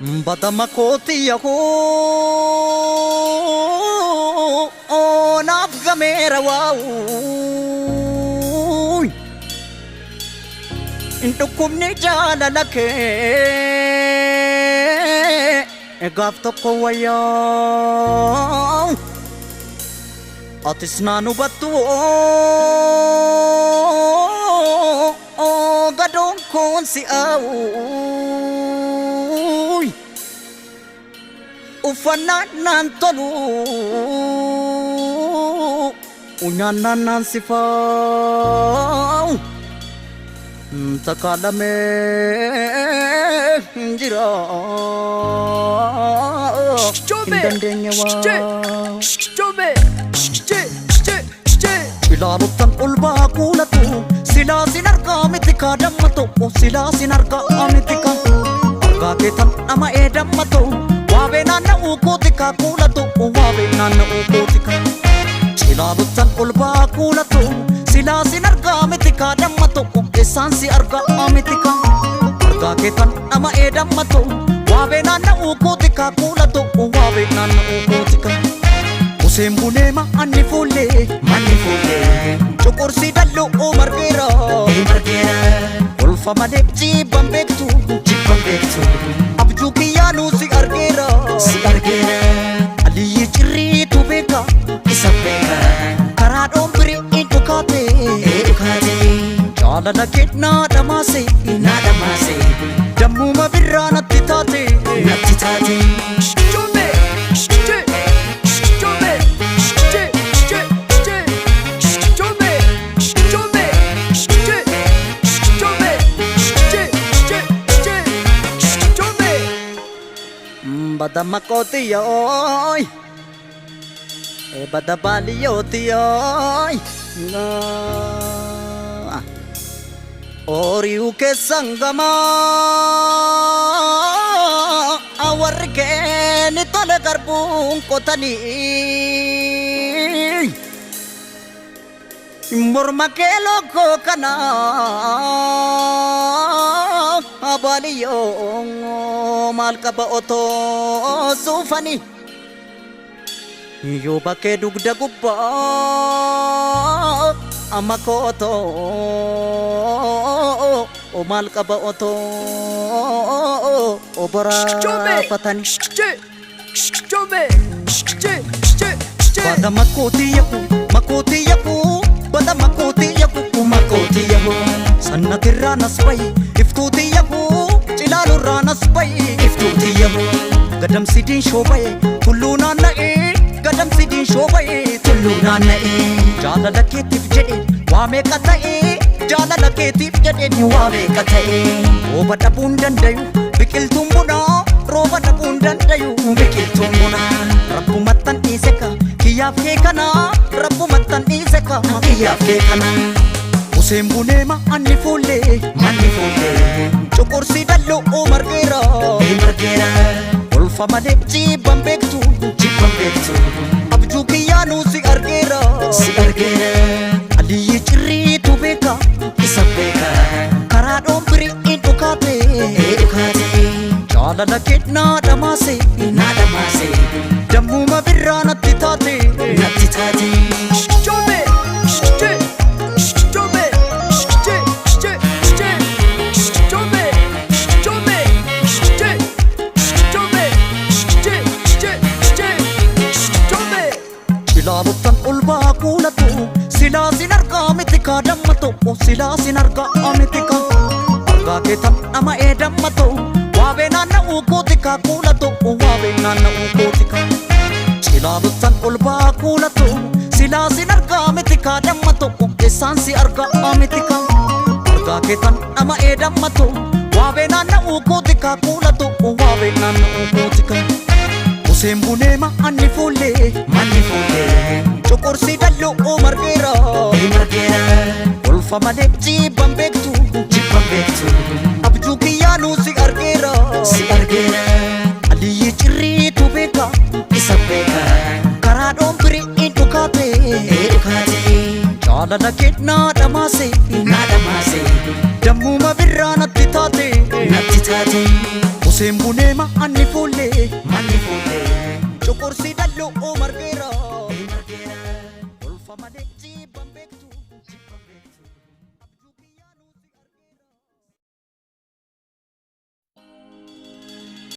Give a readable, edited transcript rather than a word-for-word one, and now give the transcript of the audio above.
Badama kooti yahoo naaf gameera waa'u. Dhukkubni jaalala kee gaaf tokko wayyaa. Atis naan hubattu gadoon koon si'aawu. Uffannaan naan tolu nyaannaan naan sifaa'u. Takaalamee jira. Hin dandeenye waa. Ilaaluttan ol baa kuulatu silaa sin argaa miti kaa dammatu silaa sin argaa miti kaa argaa keetan dhama ee dammatu waabee naanna'uu kooti kaa kuulatu waabee naanna'uu kooti kaa ilaaluttan ol baa kuulatu silaa sin argaa miti kaa dammatu eessaan si argaa miti kaa argaa keetan dhama ee dammatu waabee naanna'uu kooti kaa kuulatu waabee naanna'uu kooti kaa. Museen bunee ma'anni fuullee Manni fuullee cuqursii dalloo margeera. Margeera. Kolfa malee jibban beektu jibban beektu abjuu kiyyaanuu si argeera. Si argeera. Aliyyi cirriitu beeka isa beeka karaa dhoombirii in dhukaate ee dhukaate jaalala kennaa dhamaase naa dhamaase dammuma birraa natti taate natti taate. Bada makootiyooy bada baaliyootiyooy Oriu keessan gamaa warri keeni tole garbuun qotanii morma kee lookoo kana baaliyyoo maal qaba otoo suufanii yoo bakkee dugda gubbaa amma kootoo maal qaba otoo boraafatanii. Bada makooti yaku makooti yaku bada makooti yaku makooti yaku sannatirraa nas bayi iftuuti yaku cilaalurraa nas bayi Iftuuti yahu gadamsi diinshoo baye tulluu naanna'ee gadamsi diinshoo baye tulluu naanna'ee jaalala keetiif jedhe waa meeqa ta'ee jaalala keetiif jedhe ni waa waa meeqa ta'ee rooba dhabuun dandayu biqiltuun bunaa rooba dhabuun dandayu biqiltuun bunaa rabbumattan dhiise ka kiyyaaf kee kanaa rabbumattan dhiise ka kiyyaaf kee kana Museen bunee ma'anni fuullee manni fuullee cuqursii dalloo margeera ee margeera kolfa malee jibban beektu jibban beektu abjuu kiyyaanuu si argeera si argeera Aliyyi cirriitu beeka isa beeka karaa dhoombirii in dhukaate ee dhukaate jaalala kennaa dhamaase naa dhamaase dammuma birraa natti taate natti taate. Ilaaluttan ol baa kuulatu silaa sin argaa miti kaa dammatu silaa sin argaa miti kaa argaa keetan dhama ee dammatu waabee naanna'uu kooti kaa kuulatu waabee naanna'uu kooti kaa ilaaluttan ol baa kuulatu silaa sin argaa miti kaa dammatu eessaan si argaa miti kaa argaa keetan dhama ee dammatu waabee naanna'uu kooti kaa kuulatu waabee naanna'uu kooti kaa Museen bunee ma'anni fuullee Manni fuullee cuqursii dalloo margeera ee margeera kolfa malee jibban beektu jibban beektu abjuu kiyyaanuu si argeera si argeera Aliyyi cirriitu beeka isa beeka karaa dhoombirii in dhukaate ee dhukaate jaalala kennaa dhamaase naa dhamaase dammuma birraa natti taate natti taate. Museen bunee ma'anni fuullee.